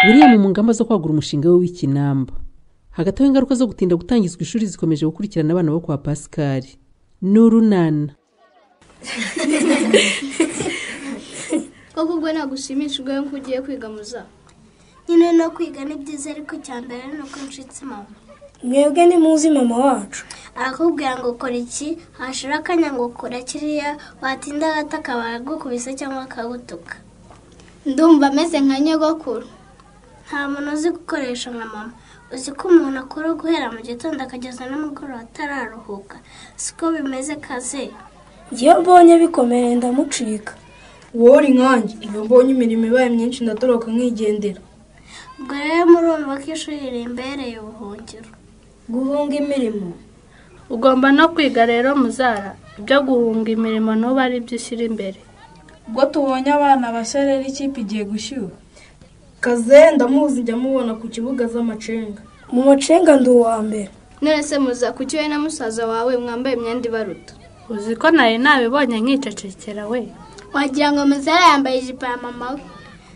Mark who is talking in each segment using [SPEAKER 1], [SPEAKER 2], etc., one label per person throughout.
[SPEAKER 1] William mu ngamba zo kwagura umushinga we w'ikinamba. Hagati aho ingaruka zo gutinda gutangizwa ishuri zikomeje gukurikirana abana bo kwa Pascal. N'urunana.
[SPEAKER 2] Koko ubwo nagushimisha ubwo nko ugiye kwiga muza.
[SPEAKER 3] Nyine no kwiga ni byiza ariko cyambere ni uko nshitse mama.
[SPEAKER 4] Mwebwe ni muzi mama wacu.
[SPEAKER 3] Arakubwira ngo kora iki, hashira akanya ngo kora kiriya, watinda gato akaba agukubise cyangwa akagutuka.
[SPEAKER 2] Ndumva ameze nka nyogokuru.
[SPEAKER 3] Nta muntu uzi gukoresha nka mama. Uzi ko umuntu akora guhera mu gitondo akageza nimugoroba atararuhuka. Siko bimeze kaze.
[SPEAKER 4] Iyo mbonye bikomeye ndamucika.
[SPEAKER 5] Wowe uri nkanjye, iyo mbonye imirimo ibaye myinshi ndatoroka nkigendera.
[SPEAKER 3] Ubwo rero murumva ko ishuri rimbereye ubuhungiro.
[SPEAKER 5] Guhunga imirimo.
[SPEAKER 6] Ugomba no kwiga rero muzara, ibyo guhunga imirimo nuba ari byo ushyira imbere.
[SPEAKER 7] Ubwo tubonye abana bashya rero ikipe igiye gushyuha.
[SPEAKER 5] Kaze ndamuzi njya mubona ku kibuga z'amacenga.
[SPEAKER 4] Mu macenga ndi uwa mbere.
[SPEAKER 2] None se muza kuki we na musaza wawe mwambaye imyenda ibaruta?
[SPEAKER 6] Uzi ko nari nabibonye nkicecekera we.
[SPEAKER 2] Wagira ngo muzara yambaye ijipo ya mama we.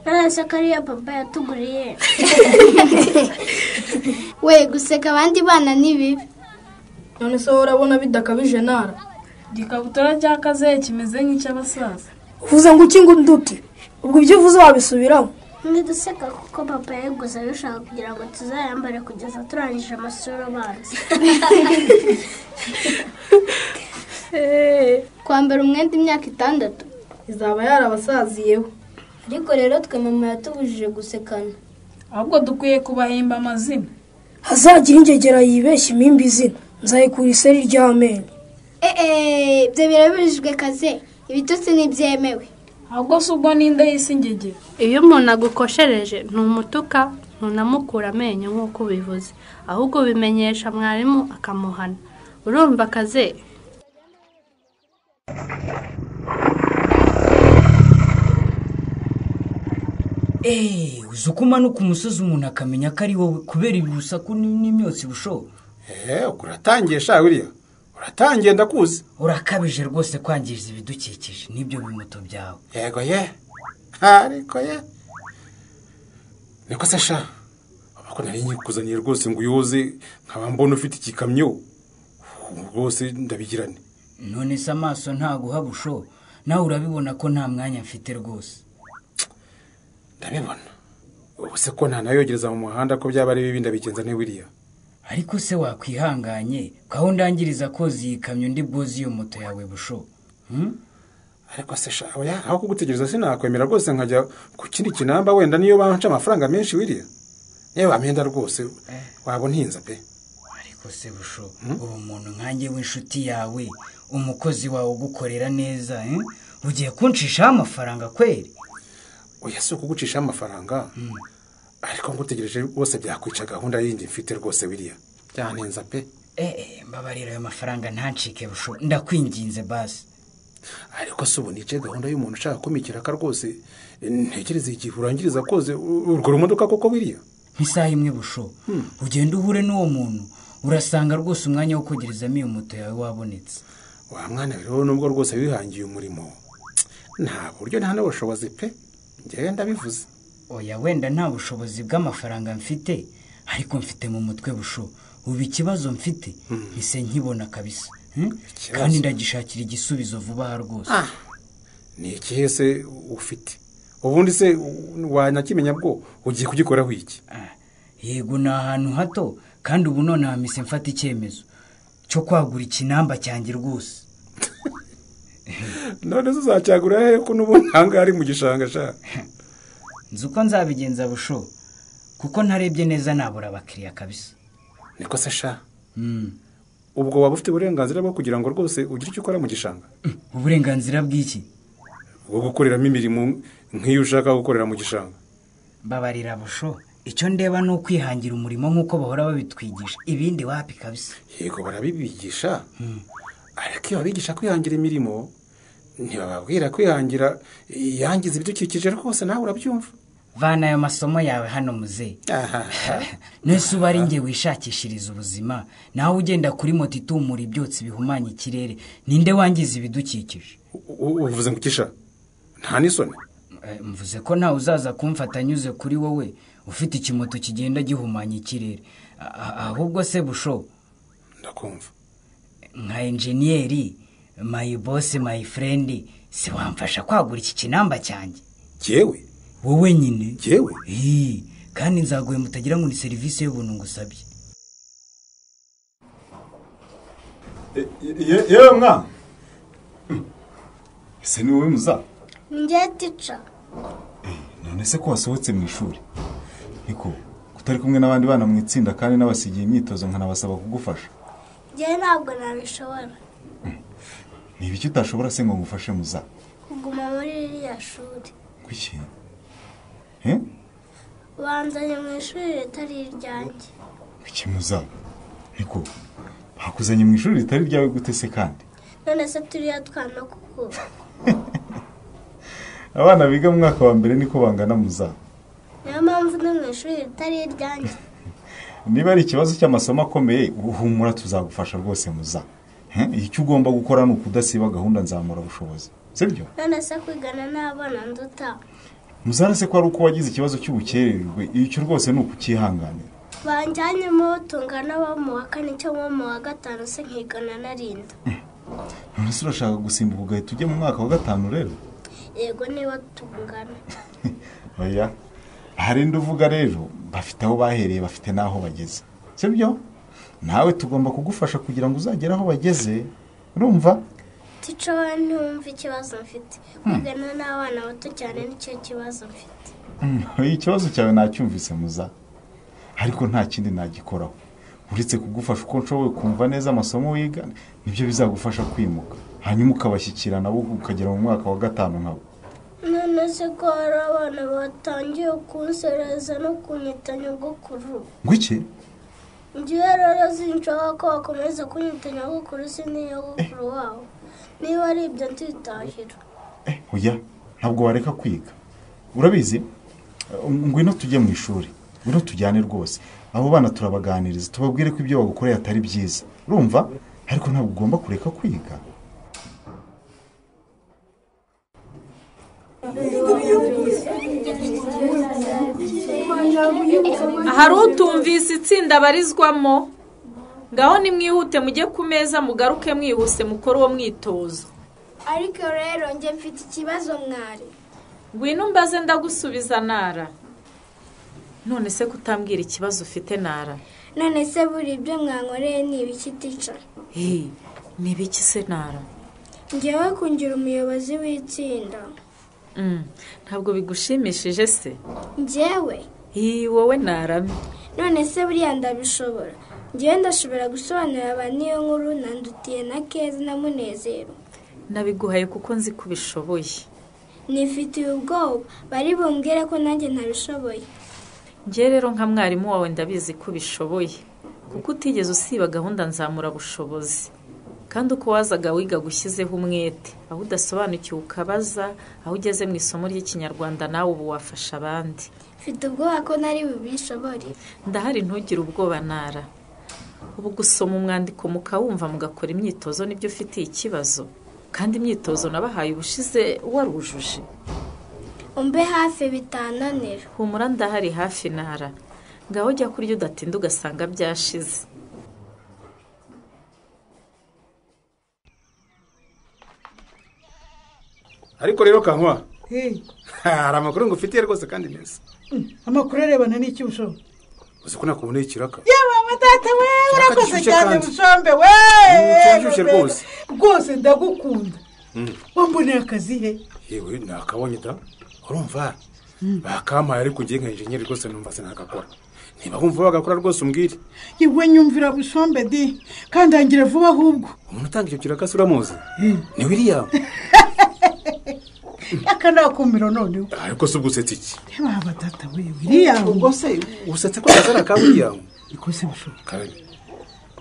[SPEAKER 3] None se ko ariyo papa yatuguriye.
[SPEAKER 2] We guseka abandi bana ni bibi.
[SPEAKER 5] None se wowe urabona bidakabije nara?
[SPEAKER 7] Igikabutura cya Kazehe kimeze nk'icy'abasaza.
[SPEAKER 4] Uvuze ngo iki ngo nduti? Ubwo ibyo uvuze wabisubiramo?
[SPEAKER 3] Ntiduseka kuko papa yayiguze abishaka kugira ngo tuzayambare kugeza turangije amashuri abanza.
[SPEAKER 2] Kwambara umwenda imyaka 6
[SPEAKER 5] izaba yarabasaziyeho.
[SPEAKER 8] Ariko rero twe mama yatubujije gusekana.
[SPEAKER 7] Ahubwo dukwiye kubahimba amazina.
[SPEAKER 4] Hazagira ingegera yibeshya impimba izina, nzayikura iseri ry'amenyo.
[SPEAKER 2] Ibyo birabujijwe kaze, ibitutsi ntibyemewe.
[SPEAKER 7] Ahubwo se ubwo ninde yise ingegera?
[SPEAKER 6] Iyo umuntu agukoshereje ntumutuka, ntunamukura amenyo nk'uko ubivuze, ahubwo ubimenyesha mwarimu akamuhana. Urumva kaze?
[SPEAKER 9] Uzi uko umanuka umusozi umuntu akamenya ko ari wowe kubera urusaku n'imyotsi busho.
[SPEAKER 10] Uratangiye sha William. Uratangiye ndakuzi.
[SPEAKER 9] Urakabije rwose kwangiza ibidukikije n'ibyo bimoto byawe.
[SPEAKER 10] Yego ye. Ariko ye. Niko se sha. Abako nari nyikuzaniye rwose ngo uyoze nkaba mbona ufite ikikamyo. Rwose ndabigirane.
[SPEAKER 9] None se amaso ntaguha busho, nawe urabibona ko nta mwanya mfite rwose.
[SPEAKER 10] Ndabibona. Ubu se ko nta nayogereza mu muhanda ko byaba ari bibi ndabigenza ne William.
[SPEAKER 9] Ariko se wakwihanganye kaho ndangiriza koza iyi kamyo ndi bwoze iyo moto yawe busho.
[SPEAKER 10] Ariko se sha oya, aho kugutegereza sinakwemera rwose nkajya ku kindi kinamba wenda niyo banca amafaranga menshi William. Yewe amenda rwose wabo ntinza pe.
[SPEAKER 9] Ariko se busho, ubu umuntu nkanjye w'inshuti yawe, umukozi wawe ugukorera neza, ugiye kuncishaho amafaranga kweri?
[SPEAKER 10] Oya si ukugucisha amafaranga. Ariko ngutegereje rwose byakwica gahunda yindi mfite rwose William. Byanenza pe.
[SPEAKER 9] Mbabarira ayo mafaranga ntancike busho, ndakwinginze basi.
[SPEAKER 10] Ariko se ubu nice gahunda y'umuntu ushaka kumikira ka rwose ntekereze igihe urangiriza koze urwo rumodoka koko William.
[SPEAKER 9] Nk'isaha imwe busho, ugenda uhure n'uwo muntu urasanga rwose umwanya wo kogerezamo iyo moto yawe wabonetse.
[SPEAKER 10] Wa mwana rero nubwo rwose wihangiye umurimo, nta buryo nta n'ubushobozi pe. Njyewe ndabivuze.
[SPEAKER 9] Oya wenda nta bushobozi bw'amafaranga mfite, ariko mfite mu mutwe busho. Ubu ikibazo mfite mpise nkibona kabisa. Kandi ndagishakira igisubizo vuba aha rwose.
[SPEAKER 10] Ni ikihe se ufite? Ubundi se wanakimenya bwo ugiye kugikoraho iki?
[SPEAKER 9] Yego ni ahantu hato kandi ubu none mpise mfata icyemezo cyo kwagura ikinamba cyanjye rwose.
[SPEAKER 10] None se uzacyagura he ko n'ubu ntanga ari mu gishanga sha?
[SPEAKER 9] Nzi uko nzabigenza busho, kuko ntarebye neza nabura abakiriya kabisa.
[SPEAKER 10] Niko se sha? Ubwo waba ufite uburenganzira bwo kugira ngo rwose ugire icyo ukora mu gishanga?
[SPEAKER 9] Uburenganzira bw'iki?
[SPEAKER 10] Bwo gukoreramo imirimo nk'iyo ushaka gukorera mu gishanga.
[SPEAKER 9] Mbabarira busho, icyo ndeba ni ukwihangira umurimo nk'uko bahora babitwigisha, ibindi wapi kabisa.
[SPEAKER 10] Yego barabibigisha. Ariko iyo babigisha kwihangira imirimo ntibababwira kwihangira yangiza ibidukikije rwose, nawe urabyumva.
[SPEAKER 9] Vana ayo masomo yawe hano muze. Nese uba ari nge wishakishiriza ubuzima, nawe ugenda kuri moto itumura ibyotsi bihumanya ikirere, ninde wangiza ibidukikije?
[SPEAKER 10] Uvuze ngo ikisha? Nta n'isoni.
[SPEAKER 9] Mvuze ko ntawe uzaza kumfata anyuze kuri wowe, Ufite ikimoto kigenda gihumanya ikirere. Ahubwo se Busho,
[SPEAKER 10] ndakumva
[SPEAKER 9] nka enjeniyeri, my boss, my friend, si wamfasha kwagura iki kinamba cyanjye?
[SPEAKER 10] Jewe?
[SPEAKER 9] Wowe nyine.
[SPEAKER 10] Jewe?
[SPEAKER 9] Kandi nzaguhe mutagira ngo ni serivisi y'ubuntu ngusabye.
[SPEAKER 11] Yewe mwa, ese ni wowe muza?
[SPEAKER 3] Njye tica.
[SPEAKER 11] None se ko wasohotse mu ishuri? Niko kutari kumwe n'abandi bana mu itsinda kandi n'abasigiye imyitozo nkanabasaba kugufasha?
[SPEAKER 3] Njye ntabwo nabishobora.
[SPEAKER 11] Ni ibiki utashobora se ngo ngufashe muza?
[SPEAKER 3] Kuguma muri ririya shuri.
[SPEAKER 11] Kuki?
[SPEAKER 3] Banzanye mu ishuri ritari iryanjye.
[SPEAKER 11] Kuki muza? Niko bakuzanye mu ishuri ritari ryawe gute se kandi?
[SPEAKER 3] None se turiya twana kuko
[SPEAKER 11] abana biga mu mwaka wa mbere niko bangana muza.
[SPEAKER 3] Niyo mpamvu ndi mu ishuri ritari iryanjye.
[SPEAKER 11] Niba ari ikibazo cy'amasomo akomeye, uhumura tuzagufasha rwose muza. Icyo ugomba gukora ni ukudasiba gahunda nzamura bushobozi, sibyo?
[SPEAKER 3] None se kwigana n'abana nduta?
[SPEAKER 11] Muzara se ko ari uko wagize ikibazo cy'ubukererwe, icyo rwose ni ukucyihanganira.
[SPEAKER 3] Banjyanyemo tungana bo mu wa kane cyangwa mu wa gatanu se nkigana narinda.
[SPEAKER 11] None se urashaka gusimbuka ugahita ujya mu mwaka wa gatanu rero?
[SPEAKER 3] Yego niba tungana.
[SPEAKER 11] Oya, hari indi uvuga rero, bafite aho bahereye, bafite n'aho bageze, sibyo? Nawe tugomba kugufasha kugira ngo uzagere aho bageze, urumva?
[SPEAKER 3] Tica we ntumva ikibazo mfite. Kwigana n'abana bato cyane nicyo kibazo mfite.
[SPEAKER 11] Ikibazo cyawe nacyumvise muza, ariko nta kindi nagikoraho uretse kugufasha uko nshoboye kumva neza amasomo wiga, nibyo bizagufasha kwimuka hanyuma ukabashyikira nabo ukagera mu mwaka wa gatanu nkabo.
[SPEAKER 3] None se ko hari abana batangiye kunsereza no kunyita nyogokuru?
[SPEAKER 11] Ngwiki?
[SPEAKER 3] Njyewe rero sinshaka ko bakomeza kunyita nyogokuru, sindi nyogokuru wabo. Niba ari ibyo ntitahira.
[SPEAKER 11] Oya, ntabwo wareka kwiga. Urabizi, ngwino tujye mu ishuri, ngwino tujyane rwose. Abo bana turabaganiriza, tubabwire ko ibyo bagukoreye atari byiza. Urumva? Ariko ntabwo ugomba kureka kwiga.
[SPEAKER 12] Hari utumvise itsinda barizwamo? Ngaho nimwihute mujye ku meza mugaruke mwihuse mukore uwo mwitozo.
[SPEAKER 8] Ariko rero njye mfite ikibazo mwari.
[SPEAKER 12] Ngwino mbaze ndagusubiza Nara. None se kutambwira ikibazo ufite Nara?
[SPEAKER 8] None se buri ibyo mwankoreye ni ibiki tica?
[SPEAKER 12] Ni ibiki se Nara?
[SPEAKER 8] Njyewe kungira umuyobozi w'itsinda.
[SPEAKER 12] Ntabwo bigushimishije se?
[SPEAKER 8] Njyewe?
[SPEAKER 12] Wowe Nara.
[SPEAKER 8] None se buriya ndabishobora? Njyewe ndashobora gusobanurira abantu iyo nkuru nandutiye na Keza na Munezero.
[SPEAKER 12] Nabiguhaye kuko nzi ko ubishoboye.
[SPEAKER 8] Nifitiye ubwoba bari bumbwire ko nanjye ntabishoboye.
[SPEAKER 12] Njye rero nka mwarimu wawe ndabizi ko ubishoboye, kuko utigeze usiba gahunda nzamura bushobozi. Kandi uko wazaga wiga gushyizeho umwete, aho udasobanukiwe ukabaza, aho ugeze mu isomo ry'Ikinyarwanda nawe ubu wafasha abandi.
[SPEAKER 8] Mfite ubwoba ko nari bubishobore.
[SPEAKER 12] Ndahari ntugire ubwoba Nara. Ubu gusoma umwandiko mukawumva mugakora imyitozo nibyo ufitiye ikibazo. Kandi imyitozo nabahaye ubushize warujuje.
[SPEAKER 8] Umbe hafi bitananira.
[SPEAKER 12] Humura ndahari hafi Nara. Ngaho jya kurya udatinda ugasanga byashize.
[SPEAKER 10] Ariko rero Kankwa, hari amakuru ngufitiye rwose kandi meza.
[SPEAKER 13] Amakuru arebana n'iki Busho?
[SPEAKER 10] Uzi ko nakuboneye ikiraka?
[SPEAKER 13] Yewe matata we, urakoze cyane Bushombe we.
[SPEAKER 10] Cyashyushye rwose.
[SPEAKER 13] Rwose ndagukunda. Wamboneye akazi he?
[SPEAKER 10] Yewe nakabonye da. Urumva? Bakampaye ariko ngiye nka engineer rwose numva sinagakora. Niba wumva bagakora rwose umbwire.
[SPEAKER 13] Yewe nyumvira Bushombe di, kandi angire vuba ahubwo.
[SPEAKER 10] Umuntu utanga icyo kiraka se uramuzi? Ni William.
[SPEAKER 13] Aka nakumiro noneho.
[SPEAKER 10] Ariko se ubwo usetse iki?
[SPEAKER 13] Baba tata we William.
[SPEAKER 10] Ubwo se usetse ko azara ka William?
[SPEAKER 13] Niko se Busho.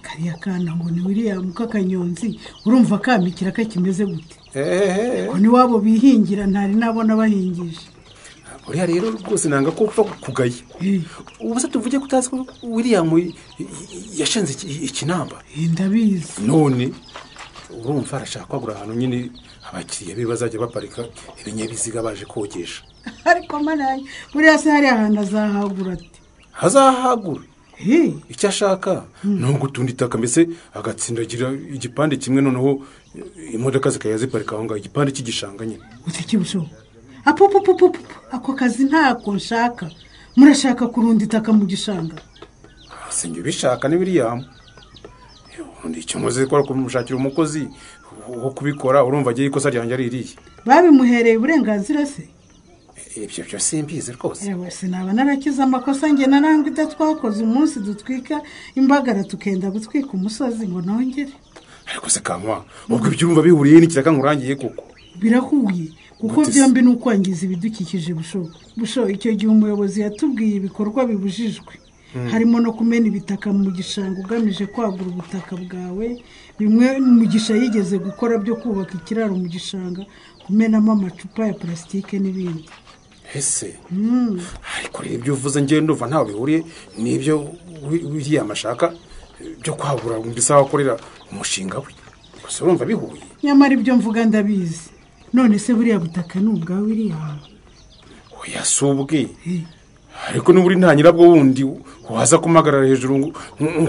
[SPEAKER 13] Kariya kana ngo ni William kakanyonzi, urumva kamikira kakimeze gute? Ko ni wabo bihingira ntari nabona bahingije.
[SPEAKER 10] Buriya rero rwose nanga ko upfa kugaya. Ubu se tuvuge ko utazi ko William yashenze ikinamba?
[SPEAKER 13] Ndabizi.
[SPEAKER 10] None urumva arashaka kwagura ahantu nyine abakiriya be bazajya baparika ibinyabiziga baje kogesha.
[SPEAKER 13] Ariko mana, buriya se hariya hantu azahagura ati?
[SPEAKER 10] Hazahagura. Icyo ashaka ni ugutunda itaka, mbese agatsindagira igipande kimwe, noneho imodoka zikajya ziparika aho ngaho, igipande cy'igishanga nyine.
[SPEAKER 13] Uti kibusho? Apupupupupu, ako kazi ntako nshaka. Murashaka kurunda itaka mu gishanga?
[SPEAKER 10] Sinjye ubishaka ni William. Ubundi icyo muzi ko kumushakira umukozi wo kubikora, urumva agiye ikosa ryanjye ari iriye.
[SPEAKER 13] Babimuhereye uburenganzira se?
[SPEAKER 10] Ibyo byo simbizi rwose.
[SPEAKER 13] Ewe, sinaba narakize amakosa njye na Rangwida twakoze umunsi dutwika imbagara tukenda gutwika umusozi ngo nongere.
[SPEAKER 10] Ariko se Kamwa, ubwo ibyumva bihuriye n'ikiraka nkurangiye koko?
[SPEAKER 13] Birahuye kuko byombi ni ukwangiza ibidukikije. Busho icyo gihe umuyobozi yatubwiye ibikorwa bibujijwe, harimo no kumena ibitaka mu gishanga ugamije kwagura ubutaka bwawe, bimwe Mugisha yigeze gukora byo kubaka ikiraro mu gishanga, kumenamo amacupa ya plastique n'ibindi.
[SPEAKER 10] Ese ariko rero ibyo uvuze njye ndumva ntawe bihuriye n'ibyo William ashaka byo kwagura mbese aho akorera umushinga we. Gusa urumva bihuye.
[SPEAKER 13] Nyamara ibyo mvuga ndabizi. None se buriya butaka ni ubwa William?
[SPEAKER 10] Oya, si ubwe. Ariko n'uburi nta nyirabwo wundi waza kumagarara hejuru ngo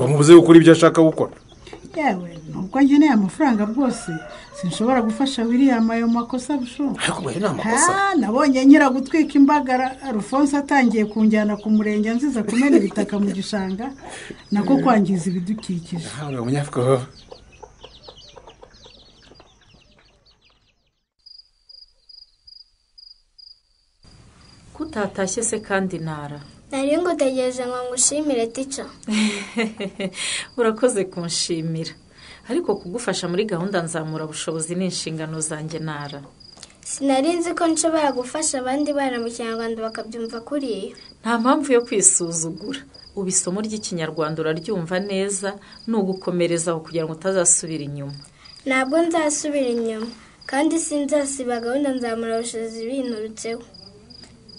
[SPEAKER 10] amubuze gukora ibyo ashaka gukora.
[SPEAKER 13] Yewe, nubwo nkeneye amafaranga rwose sinshobora gufasha William ayo makosa busho.
[SPEAKER 10] Ariko ngo ni amakosa.
[SPEAKER 13] Nabonye nyira gutwika imbagara, Alphonse atangiye kunjyana ku murenge nziza kumena ibitaka mu gishanga, nako kwangiza ibidukikije.
[SPEAKER 10] Uri umunyabwoba.
[SPEAKER 12] Kutatashye se kandi Nara?
[SPEAKER 8] Nari ngutegereje ngo ngushimire tica.
[SPEAKER 12] Urakoze kunshimira. Ariko kugufasha muri gahunda nzamura bushobozi ni inshingano zanjye Nara.
[SPEAKER 8] Sinari nzi ko nshobora gufasha abandi bana mu Kinyarwanda bakabyumva kuriya.
[SPEAKER 12] Nta mpamvu yo kwisuzugura. Ubu isomo ry'Ikinyarwanda uraryumva neza, ni ugukomereza aho kugira ngo utazasubira inyuma.
[SPEAKER 8] Ntabwo nzasubira inyuma, kandi sinzasiba gahunda nzamura bushobozi binturutseho.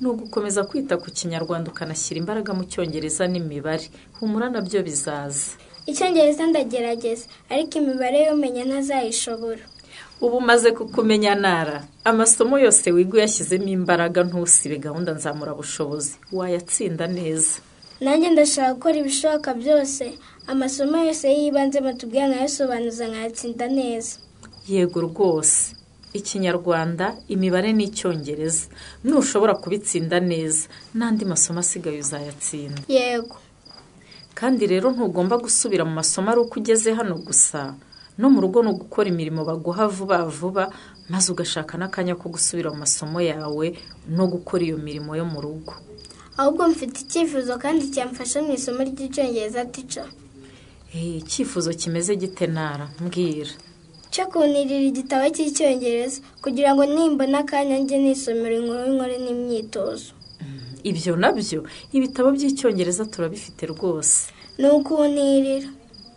[SPEAKER 12] Ni ugukomeza kwita ku Kinyarwanda ukanashyira imbaraga mu Cyongereza n'imibare. Humura nabyo bizaza.
[SPEAKER 8] Icyongereza ndagerageza, ariko imibare yo menya ntazayishobora.
[SPEAKER 12] Ubu umaze kukumenya Nara. Amasomo yose wiga uyashyizemo imbaraga, ntusibe gahunda nzamura bushobozi, wayatsinda neza.
[SPEAKER 8] Nanjye ndashaka gukora ibishoboka byose, amasomo yose y'ibanze batubwiye nkayasobanuza nkayatsinda neza.
[SPEAKER 12] Yego rwose. Ikinyarwanda, imibare n'Icyongereza nushobora kubitsinda neza, n'andi masomo asigaye uzayatsinda.
[SPEAKER 8] Yego.
[SPEAKER 12] Kandi rero ntugomba gusubira mu masomo ari uko ugeze hano gusa, no mu rugo no gukora imirimo baguha vuba vuba, maze ugashaka n'akanya ko gusubira mu masomo yawe no gukora iyo mirimo yo mu rugo.
[SPEAKER 8] Ahubwo mfite icyifuzo kandi cyamfasha mu isomo ry'Icyongereza tica.
[SPEAKER 12] Icyifuzo kimeze gite Nara? Mbwira.
[SPEAKER 8] Cyo kuntirira igitabo cy'Icyongereza kugira ngo nimbona akanya njye nisomera inkuru nkore n'imyitozo.
[SPEAKER 12] Ibyo nabyo ibitabo by'Icyongereza turabifite rwose.
[SPEAKER 8] Ni ukuntirira.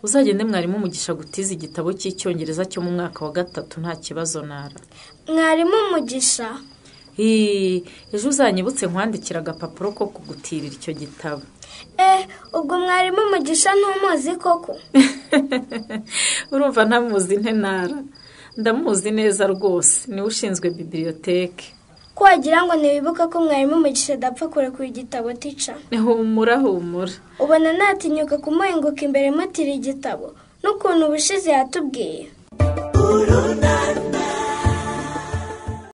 [SPEAKER 12] Uzagende mwarimu Mugisha gutiza igitabo cy'Icyongereza cyo mu mwaka wa 3 nta kibazo Nara.
[SPEAKER 8] Mwarimu Mugisha?
[SPEAKER 12] Ejo uzanyibutse nkwandikira agapapuro ko kugutirira icyo gitabo.
[SPEAKER 8] Ubwo mwarimu Mugisha ntumuzi koko?
[SPEAKER 12] Urumva ntamuzi nte Nara? Ndamuzi neza rwose, niwe ushinzwe biblioteke.
[SPEAKER 8] Ko wagira ngo ntiwibuka ko mwarimu Mugisha adapfa kurekura igitabo tica.
[SPEAKER 12] Humura humura.
[SPEAKER 8] Ubona natinyuka kumuhinguka imbere mutira igitabo n'ukuntu ubushize yatubwiye.